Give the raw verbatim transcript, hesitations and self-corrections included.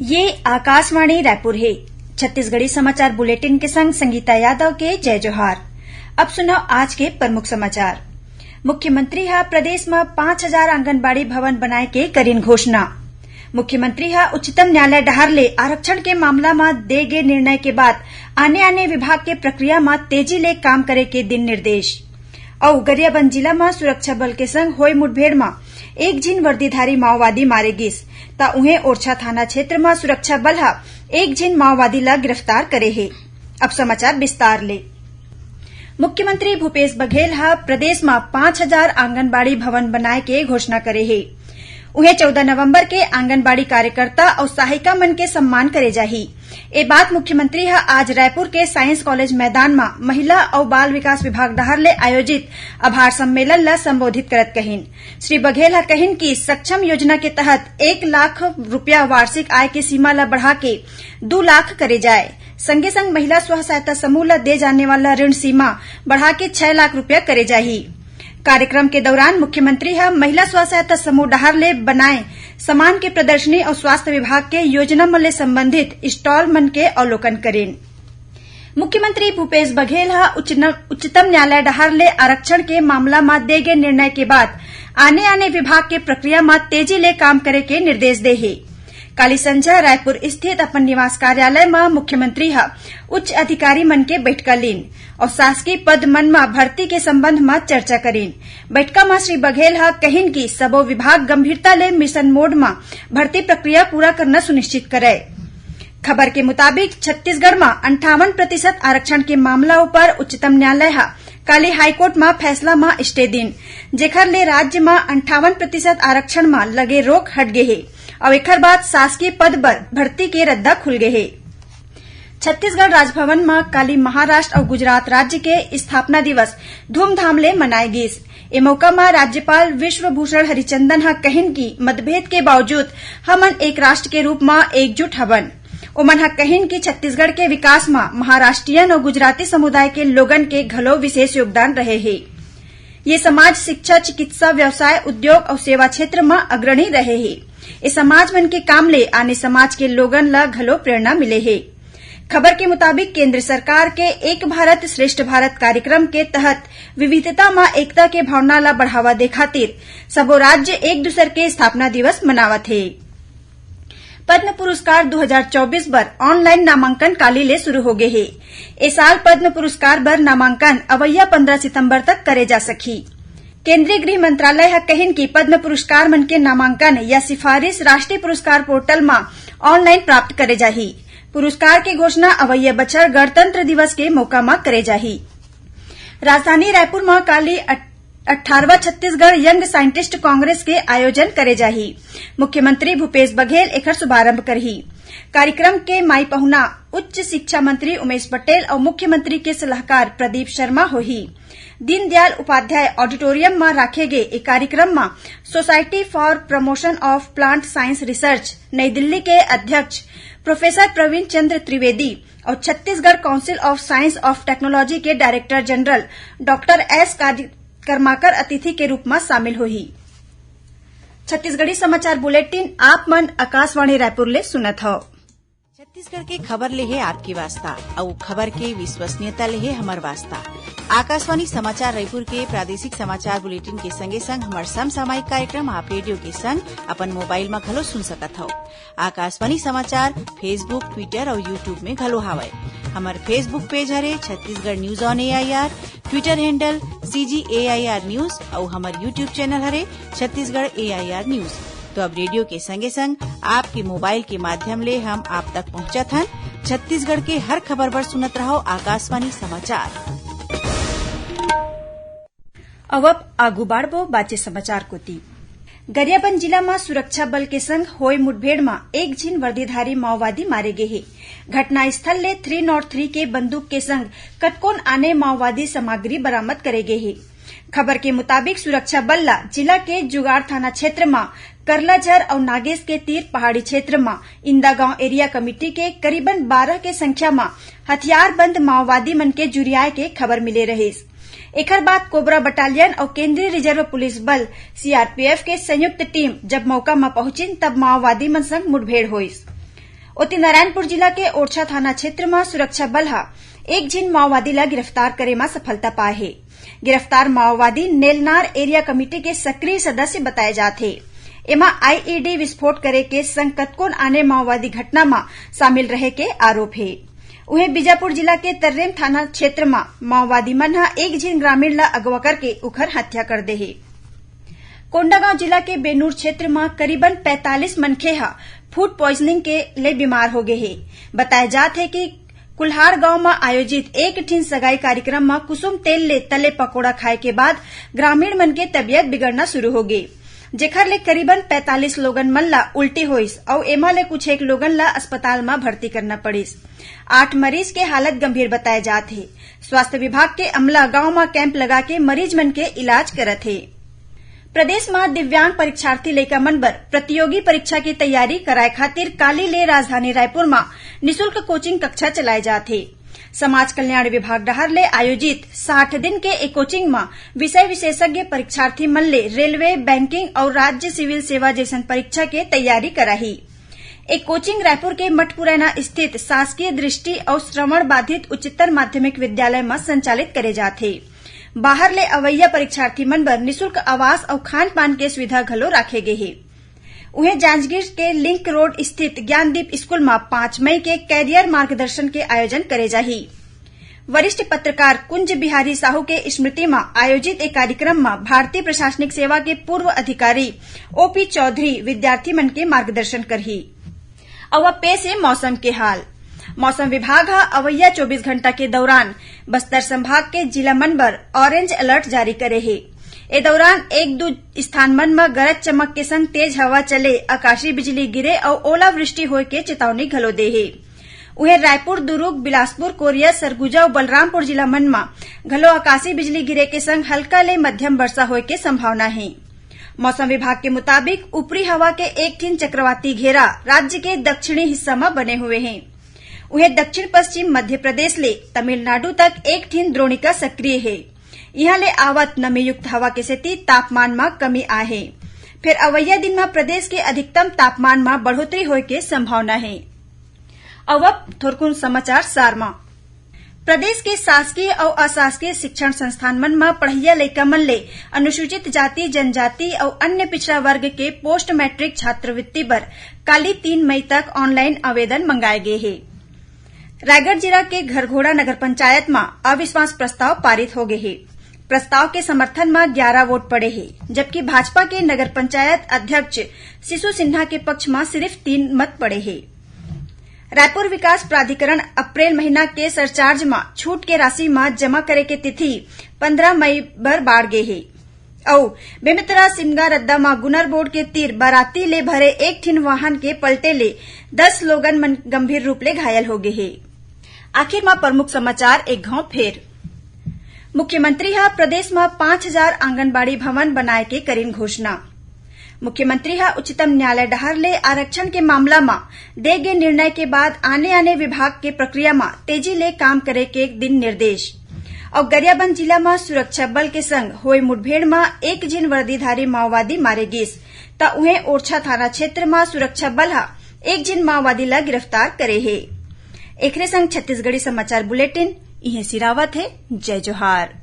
ये आकाशवाणी रायपुर हे। छत्तीसगढ़ी समाचार बुलेटिन के संग संगीता यादव के जय जोहार। अब सुनव आज के प्रमुख समाचार। मुख्यमंत्री ह प्रदेश म पाँच हजार आंगनबाड़ी भवन बनाए के करिन घोषणा। मुख्यमंत्री ह उच्चतम न्यायालय डहार ले आरक्षण के मामला म दे गे निर्णय के बाद आने-आने विभाग के प्रक्रिया म तेजी ले काम करे के दिन निर्देश। अउ गरियाबंद जिला म सुरक्षा बल के संग होए मुठभेड़ म एक झिन वर्दीधारी माओवादी मारे गिस, त उहें ओरछा थाना क्षेत्र म सुरक्षा बल ह एक झिन माओवादी ल गिरफ्तार करे हे। अब समाचार विस्तार ले। मुख्यमंत्री भूपेश बघेल ह प्रदेश म पाँच हजार आंगनबाड़ी भवन बनाए के घोषणा करे हे। उहें चौदह नवंबर के आंगनबाड़ी कार्यकर्ता अउ सहायिका मन के सम्मान करे जाही। ए बात मुख्यमंत्री ह आज रायपुर के साइंस कॉलेज मैदान म महिला अउ बाल विकास विभाग डहार ले आयोजित आभार सम्मेलन ल संबोधित करत कहिन। श्री बघेल ह कहिन कि सक्षम योजना के तहत एक लाख रुपया वार्षिक आय के सीमा ल बढ़ा के दू लाख करे जाए। संगे संग महिला स्व सहायता समूह ल दे जाने वाला ऋण सीमा बढ़ा के छह लाख रुपया करे जाही। कार्यक्रम के दौरान मुख्यमंत्री ह महिला स्व सहायता समूह डहार ले बनाए सामान के प्रदर्शनी अउ स्वास्थ्य विभाग के योजना मन ले संबंधित स्टॉल मन के अवलोकन करिन। मुख्यमंत्री भूपेश बघेल ह उच्च न-, उच्चतम न्यायालय डहार ले आरक्षण के मामला म दे गे निर्णय के बाद आने-आने विभाग के प्रक्रिया म तेजी ले काम करे के निर्देश दे हे। काली संझा रायपुर स्थित अपन निवास कार्यालय म मुख्यमंत्री ह उच्च अधिकारी मन के बैठका लीन अउ शासकीय पद मन म भर्ती के संबंध म चर्चा करिन। बैठका म श्री बघेल ह कहिन कि सबो विभाग गंभीरता ले मिशन मोड म भर्ती प्रक्रिया पूरा करना सुनिश्चित करय। खबर के मुताबिक, छत्तीसगढ़ म अंठावन प्रतिशत आरक्षण के मामला ऊपर उच्चतम न्यायालय ह काली हाईकोर्ट म फैसला म स्टे दिन, जेखर ले राज्य म अंठावन प्रतिशत आरक्षण म लगे रोक हट गे हे अउ एखर बाद शासकीय पद बर भर्ती के रद्दा खुल गे हे। छत्तीसगढ़ राजभवन म काली महाराष्ट्र अउ गुजरात राज्य के स्थापना दिवस धूमधाम ले मनाए गिस। ए मौका म राज्यपाल विश्वभूषण हरिचंदन ह कहिन कि मतभेद के बावजूद हमन एक राष्ट्र के रूप म एकजुट हवन। ओमन ह कहिन कि छत्तीसगढ़ के विकास म महाराष्ट्रीयन अउ गुजराती समुदाय के लोगन के घलो विशेष योगदान रहे हे। ये समाज शिक्षा, चिकित्सा, व्यवसाय, उद्योग अउ सेवा क्षेत्र म अग्रणी रहे हे। ए समाज मन के काम ले आने समाज के लोगन ल घलो प्रेरणा मिले हे। खबर के मुताबिक, केंद्र सरकार के एक भारत श्रेष्ठ भारत कार्यक्रम के तहत विविधता म एकता के भावना ल बढ़ावा दे खातिर सबो राज्य एक दूसर के स्थापना दिवस मनावत हे। पद्म पुरस्कार दू हजार चौबीस बर ऑनलाइन नामांकन काली ले शुरू हो गे हे। ए साल पद्म पुरस्कार बर नामांकन अवइया पंद्रह सितंबर तक करे जा सकही। केंद्रीय गृह मंत्रालय ह कहिन कि पद्म पुरस्कार मन के नामांकन या सिफारिश राष्ट्रीय पुरस्कार पोर्टल म ऑनलाइन प्राप्त करे जाही। पुरस्कार के घोषणा अवइया बछर गणतंत्र दिवस के मौका म करे जाही। राजधानी रायपुर म काली अट-, अट्ठारहवाँ छत्तीसगढ़ यंग साइंटिस्ट कांग्रेस के आयोजन करे जाही। मुख्यमंत्री भूपेश बघेल एखर शुभारंभ करही। कार्यक्रम के माई पहुना उच्च शिक्षा मंत्री उमेश पटेल अउ मुख्यमंत्री के सलाहकार प्रदीप शर्मा होही। दीनदयाल उपाध्याय ऑडिटोरियम म राखे गे ए कार्यक्रम म Society for Promotion of Plant Science Research नई दिल्ली के अध्यक्ष प्रोफेसर प्रवीण चंद्र त्रिवेदी अउ Chhattisgarh council of Science of Technology के डायरेक्टर जनरल डॉक्टर एस काज-, कर्माकर अतिथि के रूप म शामिल होही। छत्तीसगढ़ी समाचार बुलेटिन आप मन आकाशवाणी रायपुर ले सुनत हव। छत्तीसगढ़ के खबर ले हे आपके वास्ता, अउ खबर के विश्वसनीयता ले हे हमर वास्ता। आकाशवाणी समाचार रायपुर के प्रादेशिक समाचार बुलेटिन के संगे संग हमर समसामयिक कार्यक्रम आप रेडियो के संग अपन मोबाइल म घलो सुन सकत हव। आकाशवाणी समाचार Facebook, Twitter अउ YouTube में घलो हावय। हमर Facebook पेज हरे Chhattisgarh news on AIR, Twitter handle CG AIR news अउ हमर YouTube चैनल हरे छत्तीसगढ़ एआईआर न्यूज। तो अब रेडियो के संगे संग आपके मोबाइल के माध्यम ले हम आप तक पहुंचत हन। छत्तीसगढ़ के हर खबर बर सुनत रहव आकाशवाणी समाचार। अब, अब आगू बाढ़बो बाचे समाचार कोती। गरियाबंद जिला म सुरक्षा बल के संग होए मुठभेड़ म एक झिन वर्दीधारी माओवादी मारे गे हे। घटनास्थल ले थ्री नॉट थ्री के बंदूक के संग कतकोन आने माओवादी सामग्री बरामद करे गे हे। खबर के मुताबिक, सुरक्षा बल ल जिला के जुगाड़ थाना क्षेत्र म करलाझर अउ नागेश के तीर पहाड़ी क्षेत्र म इंदा गांव एरिया कमेटी के करीबन बारह के संख्या म हथियारबंद माओवादी मन के जुरियाए के खबर मिले रहिस। एखर बाद कोबरा बटालियन अउ केंद्रीय रिजर्व पुलिस बल, सीआरपीएफ, के संयुक्त टीम जब मौका म पहुंचिन, तब माओवादी मन संग मुठभेड़ होइस। ओती नारायणपुर जिला के ओरछा थाना क्षेत्र म सुरक्षा बल ह एक झिन माओवादी ल गिरफ्तार करे म सफलता पाए हे। गिरफ्तार माओवादी नेलनार एरिया कमेटी के सक्रिय सदस्य बताए जात हे। एमा आईईडी विस्फोट करे के संग कतकोन आने माओवादी घटना म शामिल रहे के आरोप हे। उहें, बीजापुर जिला के तर्रेम थाना क्षेत्र म माओवादी मन ह एक झिन ग्रामीण ल अगवा करके उखर हत्या कर दे हे। कोंडागांव जिला के बेनूर क्षेत्र म करीबन पैंतालीस मनखे ह फूड पॉइजनिंग के ले बीमार हो गे हे। बताए जात हे कि कुल्हाड़ गांव म आयोजित एक ठिन सगाई कार्यक्रम म कुसुम तेल ले तले पकोड़ा खाए के बाद ग्रामीण मन के तबियत बिगड़ना शुरू हो गे, जेखर ले करीबन पैंतालीस लोगन मन ला उल्टी होइस अउ एमा ले कुछ एक लोगन ला अस्पताल म भर्ती करना पड़िस। आठ मरीज के हालत गंभीर बताए जात हे। स्वास्थ्य विभाग के अमला गांव म कैंप लगा के मरीज मन के इलाज करत हे। प्रदेश म दिव्यांग परीक्षार्थी लइका मन बर प्रतियोगी परीक्षा के तैयारी कराए खातिर काली ले राजधानी रायपुर म निशुल्क कोचिंग कक्षा चलाए जात हे। समाज कल्याण विभाग डहार ले आयोजित साठ दिन के ए कोचिंग म विषय विशेषज्ञ परीक्षार्थी मन ले रेलवे, बैंकिंग अउ राज्य सिविल सेवा जइसन परीक्षा के तैयारी कराही। ए कोचिंग रायपुर के मठपुरैना स्थित शासकीय दृष्टि अउ श्रवण बाधित उच्चतर माध्यमिक विद्यालय म संचालित करे जात हे। बाहर ले अवइया परीक्षार्थी मन बर निशुल्क आवास अउ खान पान के सुविधा घलो राखे गे हे। उहें, जांजगीर के लिंक रोड स्थित ज्ञानदीप स्कूल म पाँच मई के कैरियर मार्गदर्शन के आयोजन करे जाही। वरिष्ठ पत्रकार कुंज बिहारी साहू के स्मृति म आयोजित एक कार्यक्रम म भारतीय प्रशासनिक सेवा के पूर्व अधिकारी ओपी चौधरी विद्यार्थी मन के मार्गदर्शन करही। अउ अब पेश हे मौसम के हाल। मौसम विभाग ह अवइया चौबीस घंटा के दौरान बस्तर संभाग के जिला मन बर ऑरेंज अलर्ट जारी करे हे। ए दौरान एक दू स्थान मन म गरज चमक के संग तेज हवा चले, आकाशीय बिजली गिरे अउ ओलावृष्टि होए के चेतावनी घलो दे हे। उहें, रायपुर, दुरूग, बिलासपुर, कोरिया, सरगुजा अउ बलरामपुर जिला मन म घलो आकाशीय बिजली गिरे के संग हल्का ले मध्यम वर्षा होए के संभावना हे। मौसम विभाग के मुताबिक, ऊपरी हवा के एक ठिन चक्रवाती घेरा राज्य के दक्षिणी हिस्सा म बने हुए हे। उहें, दक्षिण पश्चिम मध्य प्रदेश ले तमिलनाडु तक एक ठिन द्रोणिका सक्रिय हे। इहां ले आवत नमीयुक्त हवा के सेती तापमान म कमी आए हे। फेर अवइया दिन म प्रदेश के अधिकतम तापमान म बढ़ोतरी होए के संभावना हे। अउ अब थोरकुन समाचार सार म। प्रदेश के शासकीय अउ अशासकीय शिक्षण संस्थान मन म पढ़इया लइका मन ले अनुसूचित जाति, जनजाति अउ अन्य पिछड़ा वर्ग के पोस्ट मैट्रिक छात्रवृत्ति बर काली तीन मई तक ऑनलाइन आवेदन मंगाए गे हे। रायगढ़ जिला के घरघोड़ा नगर पंचायत म अविश्वास प्रस्ताव पारित हो गे हे। प्रस्ताव के समर्थन म ग्यारा वोट पड़े हे, जबकि भाजपा के नगर पंचायत अध्यक्ष शिशु सिन्हा के पक्ष म सिरिफ तीन मत पड़े हे। रायपुर विकास प्राधिकरण अप्रैल महीना के सरचार्ज म छूट के राशि म जमा करे के तिथि पंद्रह मई बर बाढ़ गे हे। अउ बेमेतरा सिमगा रद्दा म गुनर बोर्ड के तीर बाराती ले भरे एक ठिन वाहन के पलटे ले दस लोगन मन गंभीर रूप ले घायल हो गे हे। आखिर म प्रमुख समाचार एक घांव फेर। मुख्यमंत्री ह प्रदेश म पाँच हजार आंगनबाड़ी भवन बनाए के करिन घोषणा। मुख्यमंत्री ह उच्चतम न्यायालय डहार ले आरक्षण के मामला म दे गे निर्णय के बाद आने-आने विभाग के प्रक्रिया म तेजी ले काम करे के दिन निर्देश। अउ गरियाबंद जिला म सुरक्षा बल के संग होए मुठभेड़ म एक झिन वर्दीधारी माओवादी मारे गिस, त उहें ओरछा थाना क्षेत्र म सुरक्षा बल ह एक झिन माओवादी ल गिरफ्तार करे हे। एखरे संग छत्तीसगढ़ी समाचार बुलेटिन इहें सिरावत हे। जय जोहार।